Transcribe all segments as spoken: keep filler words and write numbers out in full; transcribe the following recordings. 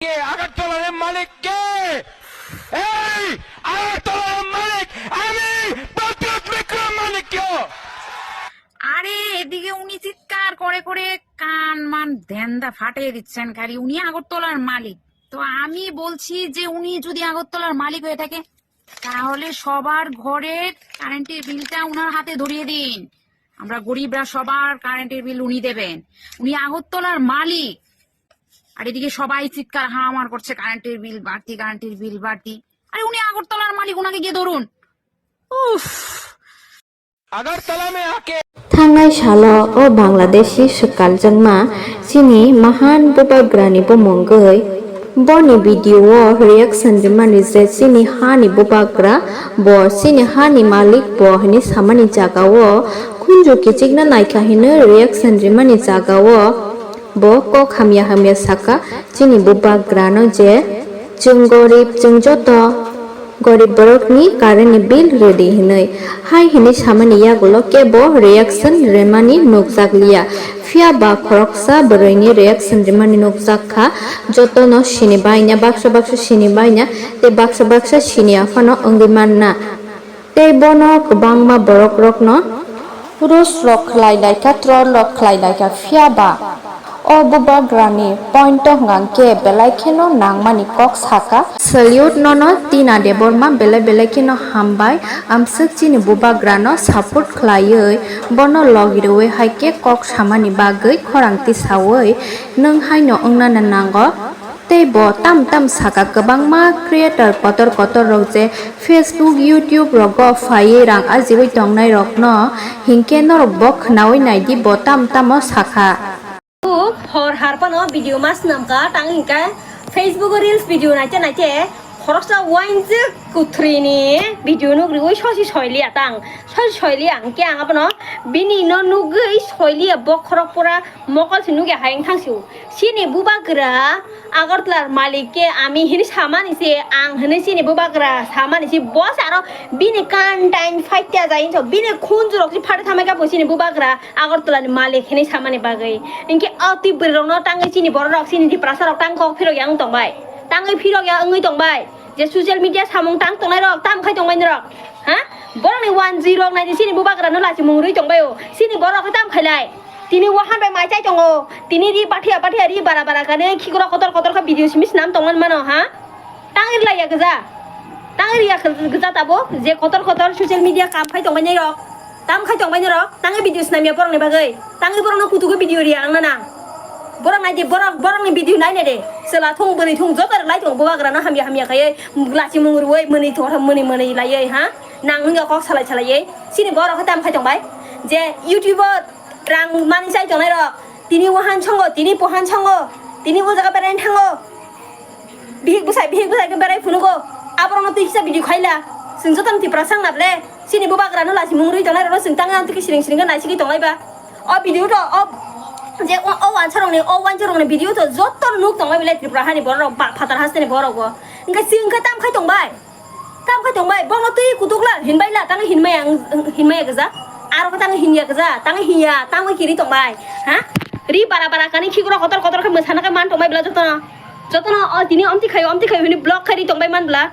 কে? আগরতলার মালিক কে? এই আগরতলার মালিক আমি, প্রদ্যুৎ বিক্রম মানিক্য। আরে, এদিকে উনি চিৎকার করে করে কান মান ধ্যানদা ফাটিয়ে দিচ্ছেন খালি। উনি আগরতলার মালিক, তো আমি বলছি যে উনি যদি আগরতলার মালিক হয়ে থাকে, তাহলে সবার ঘরের কারেন্টের বিলটা ওনার হাতে ধরিয়ে দিন। আমরা গরিবরা সবার কারেন্টের বিল উনি দেবেন। উনি আগরতলার মালিক। আর এদিকে সবাই চিৎকার হামার করছে, "কারেন্টের বিল বাড়তি, কারেন্টের বিল বাড়তি।" আরে, উনি আগরতলার মালিক, ওনাকে গিয়ে ধরুন। উফ। আগরতলা মে আকে। Thangnai salo o Bangladeshi swkal jwngma chini mahan bubagrani bumungwi boni video o reaction rimani je chini hani bubagra bo chini hani malik bo hwnwi samani jaga o khunju kichikna naikha hwnwi reaction rimani jaga o bo kok hamya hamya saka chini bubagrano je chwng gorib, chwng joto gorib borokni current ni bill rwdi hinwi. Hai hinwi samani yagulo kebo reaction remani nukjakliya. Phiya ba khoroksa bwrwini reaction remani nukjak kha. Jotono sini baina, baksa baksa sini baina, tei baksa baksa sini aphano wngwi manna. Tei bono kwbangma borokrokno roast rok khlai laikha, troll rok khlai laikha, phiya ba o bubagrani point o hwnkha khe belai kheno nangmani kok saka. Salute nono Tina Debbarma, belai belai kheno hambai, amswk chini bubagrano support khlaiwi bono logi rwui hai khe kok samani bagwi khorang tisaui nwng haino wngnana nango. Tei bo tam tam saka, kwbangma creator kotor kotor rok je Facebook, YouTube rogo phaiwi rang ajiui tongnai rokno hinkhe norok bo khwnaui naidi, bo tam tamo saka. Hor harpano video ma swnamkha, tang hinkhe Facebook o reels video naite naite khoroksa wainjwk kwthwini video nukriui sosi soiliya tang, sosi soiliya hinkhe ang abono bini no nugwi soiliya, bokhorok pura mokol se nukya hai wngthang sio. Chini bubagra Agartala malik khe ami hini samani se, ang hini chini bubagra samani se, bo se aro bini kan time fight ya jai so, bini khunju rok se phari thamai kha bo chini bubagra Agartala ni malik hini samani bagwi. Hinkhe o twi bwrwi rok no tangwi chini borok rok, chini Tiprasa rok tang kok phirok ya wng tong bai, tangwi phirok ya wngwi tong bai, je social media samung tang tongnai rok tam khai tong bai norok, ha? Borok ni one G rok nai di, chini bubagra no lachimung rwi tong bai o, chini borok khe tam khai lai. Tini wahan bai mai chai tongo. Tini ri pathia pathia, ri bara bara kane, khikro kotor kotor kha video simi snam tongman mano, ha? Tangri laiya gja. Tangri ya gja tabo, je kotor kotor social media kam khai tongmani rok. Tam khai tongmani rok. Tangri video snam ya borok ni bagwi. Tangri borok no kutugo video ri ang nana. Borok nai de, borok, borok ni video nai nai de. Sela thung bwrwi thung joto lai thung bubagra no hamya hamya khai. Lachimung rwi mwnwi thung mwnwi mwnwi lai, ha? Nang nungya kok salai salai. Chini borok khe tam khai tong bai. Je YouTube o rang mani chai tongnai rok, tini wahan songo, tini pohan songo, tini o jaga berai thango, bihik bwsai, bihik bwsai khe berai phunugo, aborokno twi kisa video khaila, chwng jotono Tiprasa wngna ble, chini bubagrano lachimung rwi tongnai rokno chwng tangwi ang twi khe siring siring khe naisigwi tonglai ba. O video to, o je o, o wansarokni, o wansarokni video to jotono nuk tongbai bele Tripura hani borok rok, ba phatar hasteni borok bo. Hwnkhe chwng khe tam khai tongbai. Tam khai tongbai, bono twi kutuk la, hinbai la, tangwi hinmaya, hinmaya gja. Aro khe tangwi hinya gja, tangwi hinya, tangwi kiri tongbai. Ha? Ri bara bara kani khikro kotor kotor khe mwsana khe man tongbai bla jotono. Jotono o tini omti khayo, omti khayo hini vlog khai ri tongbai man bla.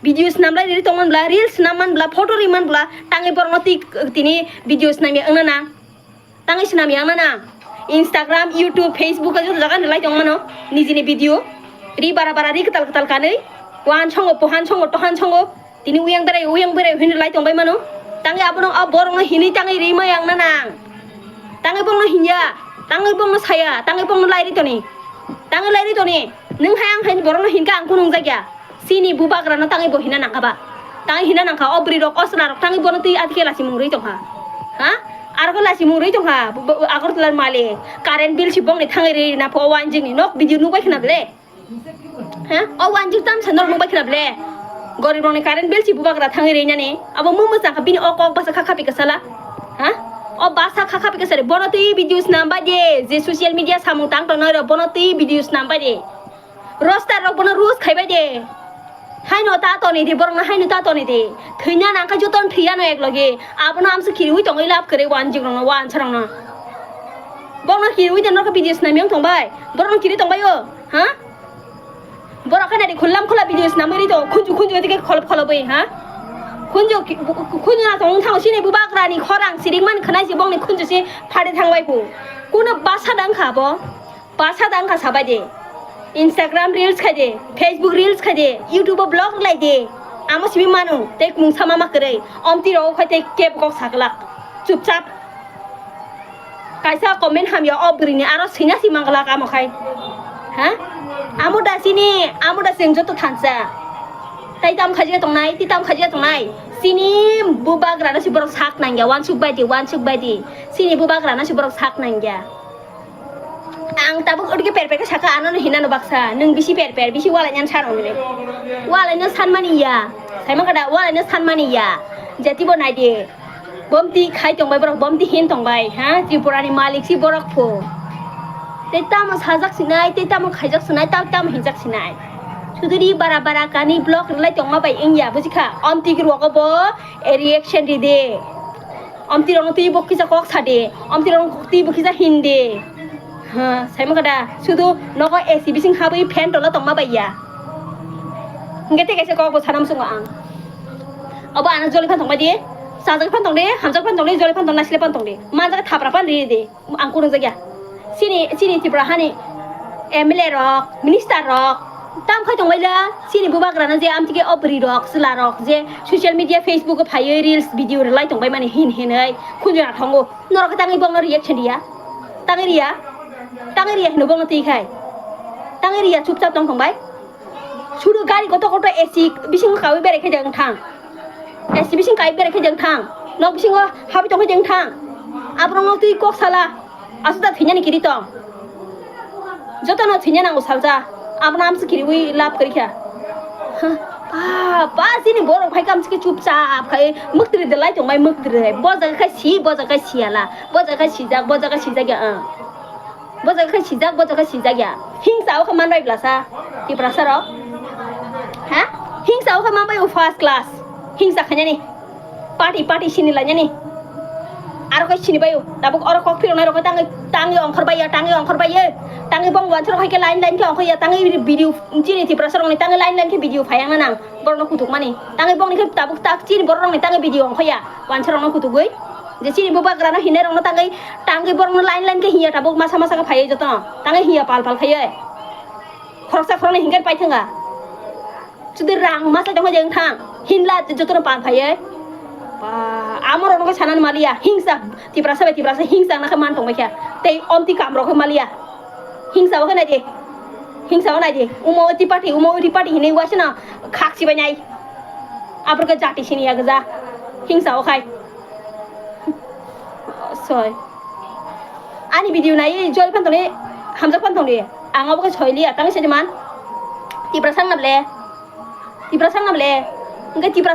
Video snam lai ri tongman bla, reels snam man bla, photo ri man bla, tangwi borokno twi tini video snam ya wngna na. Tangwi swnam yang nana. Instagram, YouTube, Facebook, joto jaga ni lai tong mano. Nijini video. Ri bara bara, ri kwtal kwtal kanwi. Wan songo, pohan songo, tohan songo. Tini uyang berai, uyang berai hwnwi lai tong bai mano. Tangwi abono, a borokno hinwi tangwi ri ma yang nana. Tangwi bongno hinya. Tangwi bongno saya. Tangwi bongno lai ri toni. Tangwi lai ri toni. Nwng hai ang hai borokno hinkha ang kunung jakya. Chini bubagrano tangwi bo hina nangkha ba? Tangwi hina nangkha, o bwrwi rok, o chwla rok tangwi bono twi atikhe lachimung rwi tongkha. Ha? Aro khe lachimung rwi tongkha, bu-, bu-, Agartala malik. Current bill si bongni thangwi rwi na pho, o wainjwkni nok video nukbai khna ble. Ha? O wainjwk tamsa norok nukbai khna ble. Gorib rokni current bill si bubagra thangwi rwi nani. Abo mung mwchang kha bini o kok basa kha khapi kwsala. Ha? O basa kha khapi kwsari. Bono twi video snam bai de. Je social media samung tang tongnai rok bono twi video snam bai de. Roaster rok bono roast khaibai de. Haino ta toni de, borokno haino ta toni de. Thwina nangkha jotono thwiya no ek loge. Abono amsa kiriwi tongwi lab kwrwi wanjwk rokno, wansa rokno. Borokno kiriwi de norokhe video snam yang tongbai. Borokno kiri tongbai o, ha? Kanari khullam khula video snamwi ri to, khunju khunju tike kholop kholop wi, ha? Khunju ki-, khunju na tong thang sini bubagrani khorang siring man khwnai si bongni khunju si phade thangbai pu. Kuno basa dang kha bo? Basa dang kha sabai de. Instagram reels khai de, Facebook reels khai de, YouTube o vlog lai de. Amo simi manu, tei mung sama ma kwrwi. Omti rok khai tei kebo kok saklak. Chupchap. Kaisa comment hamya o bwrwini aro swina si manglak amo khai. Ha? Amo da sini, amo da sini joto thansa. Tai tam khajiya tongnai, ti tam khajiya tongnai. Sini bubagrano si borok sak nangya, wansuk bai di, wansuk bai di. Sini bubagrano si borok sak nangya. Ang tabuk odike per per khe saka, ano no hinano baksa. Nwng bisi per per, bisi walai nyan sano nini. Walai no sanmani ya. Saima kada, walai no sanmani ya. Jati bo nai di. Bomti khai tongbai borok, bomti hin tongbai, ha? Tripura ni malik si borok pho. Tei tamo sajak sinai, tei tamo khaijak sinai, tamo tamo hinjak sinai. Suduri bara bara kani block rwlai tongma bai wngya, bujikha? Omti guru ogo bo, e, reaction ride. Omti rokno twi bo kisa kok sade, omti rokno twi bo kisa hinde. Ha, saima kada, sudu nogo A C bising habwi fan tola tongma baiya. Hingke tei kaisa kok bo sana muchungo ang. Obo ano joli phan tongbai di, chajak phan tongdi, hamjak phan tongdi, joli phan tong, naisle phan tongdi, manjak thapra phan ride. Ang kurungjak ya. Chini, chini Tripura hani M L A rok, minister rok, tam khai tongbai la, chini bubagrano je amtike o bwrwi rok, chwla rok je social media, Facebook o phaiwi reels, video rwlai tongbai mani hin hinwi khunjuna thongo. Norok khe tangwi bongno reaction riya? Tangwi riya? Tangwi riya hino bongno twi khai? Tangwi riya, chupchap tong tongbai. Sudu gari kotor kotor A C bising kawi berai khe jeng thang. A C bising kawi berai khe jeng thang. Nok bisingo habi tong khe jeng thang. Aborok nok twi kok sala. Aswk da thwinyani kiri tong. Jotono thwinya nango salsa. Abono amsa kiriwi lab kari kha. Ha, ba, ba, chini borok hai kamsa khe chupchap khai mwktwrwi de lai tongbai mwktwrwi. Bo jaga khai si, bo jaga khai siyala. Bo jaga khai sijak, bo jaga khai sijak ya, ah. Bo jaga khai sijak, bo jaga khai sijak ya. Hingsa o khe manbai blasa. Tiprasa rok. Ha? Hingsa o khe manbai o first class. Hingsa khainani. Party, party sini lainani. Aro khe sini bayo. Tabuk oro kok phiroknai rok khe tangwi, tangwi ongkhor baiya, tangwi ongkhor baiya. Tangwi bong wansa rok hai khe line line khe ongkhor ya. Tangwi video chini Tiprasa rokni tangwi line line khe video phaiya nang. Borokno kutuk mani. Tangwi bongni khe tabuk tak chini borok rokni tangwi video ongkhor ya. Wansa rokno kutugwi. Je chini bubagrano hinai rokno tangwi, tangwi borokno line line khe hiya tabuk masa masa khe phaiwi jotono. Tangwi hiya pal pal khaiwi. Khoroksa khoroknwi hinkhe paithanga. Jodi rang masa tongkha jeng thang. Hinla jotono pal phaiwi. Ba, amorokno khe sanani maliya. Hingsa, Tiprasa bai Tiprasa hingsa wngna khe man tongbai kha. Tei omti kamrok khe maliya. Hingsa o khe naidi. Hingsa o naidi. Umo oti party, umo oti party hinwi uaisano khak sibainai. Aphuru khe jati siniya gwja. Hingsa o khai. Soi. Ani video nai joi phan tongni, hamjak phan tongni. Ang obo khe soi liya, tangwi sadi man. Tiprasa wngna ble. Tiprasa wngna ble. Hingke Tiprasa